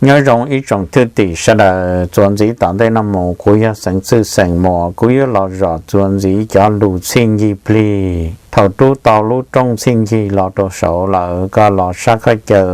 Nyob zoo ib tsoom thwj tim sawv daws, txuas ntxiv tom ntej no mus kuv yog xeem Txwj xeem Muas, kuv yuav los zom txuas ntxiv cov lus txhij ncig plig. Thaum rub tau lub rooj txhij ncig los rau saud lawm, koj los sab koj caw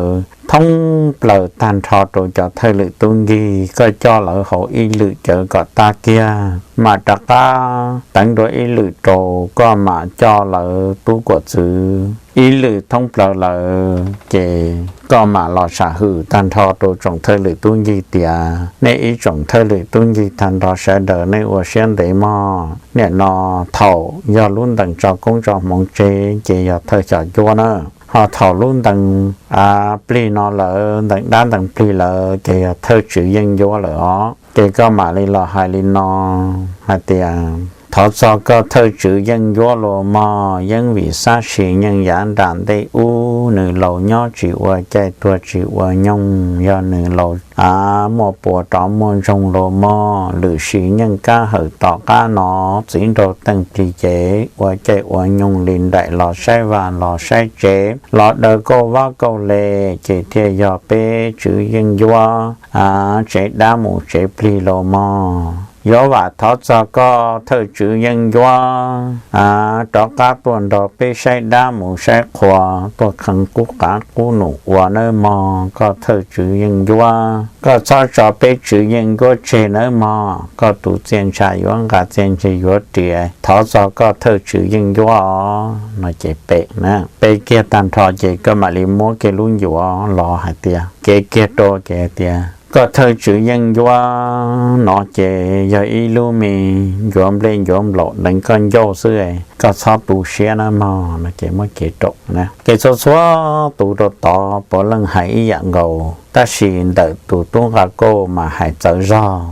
thoob plaws tag nrho rau cov thawj lwm tub ncig, koj coj lawv hauv ib lwm cawv kom tab kiag, mam rov qab teev dua ib lwm rau, koj mam coj lawv tub kuam txwv ib lwm thoob plaws lawm ces koj mam los sam hwm tag nrho rau tsoom thawj lwm tub ncig tias, nej ib tsoom thawj lwm tub ncig tag nrho sawv daws nej ua siab ntev mog. Nim no thaum yog lub ntees tso koob tso hmoov tseg ces yog thawj xyom ncuab na, ho thaum lub ntees plig no lawm, ntees dab ntees plig lawm ces yog thawj tswv yeej ncuab lawm os. Ces koj mam li los hais li no hais tias, thov txog koj thawj tswv yeej ncuab los mog, yeeb vim xab sim nyeej yav nram ntej ub, nws laus nyob tsis ua caij tuag tsis ua nyoog, yog nws laus muaj puas rov muaj ntsoog los mog. Lwm sim nyeej kab hawm tom qab no, txiv nraug teej plig ces ua caij ua nyoog li nraim los saib vaj los saib tsev, los daws kauj vab kauj le, ces thiaj yog peb tswv yeej ncuab tsev dab mus tsev plig los mog. Yuav vam thov txog koj thawj tswv yeej ncuab rov qab tuaj nrog peb saib dab mus saib qhua, tuaj kheev qub qav qub num ua nawb mog. Koj thawj tswv yeej ncuab, koj txhob tso peb tswv yeej ncuab tseg nawb mog. Koj tus txiaj ntsha yuav nqa, txiaj ntsig yuav riam, thov txog koj thawj tswv yeej ncuab os. No ces pem na, pe kiag tag nrho ces koj mam li muab kiag lub ncuav los hais tias, kev kiag rau ces hais tias, koj thawj tswv yeej ncuab, no ces yog ib lub me ncuav nplej ncuav nplaum deev koj ncauj xwb, koj txhob tu siab nawb mog. No ces muab kev rau na, ces txhua txhua tus rau tod puav leej hais ib yam nkaus, tab sis ntawm tus tub nqa kauj mas hais txawv zog.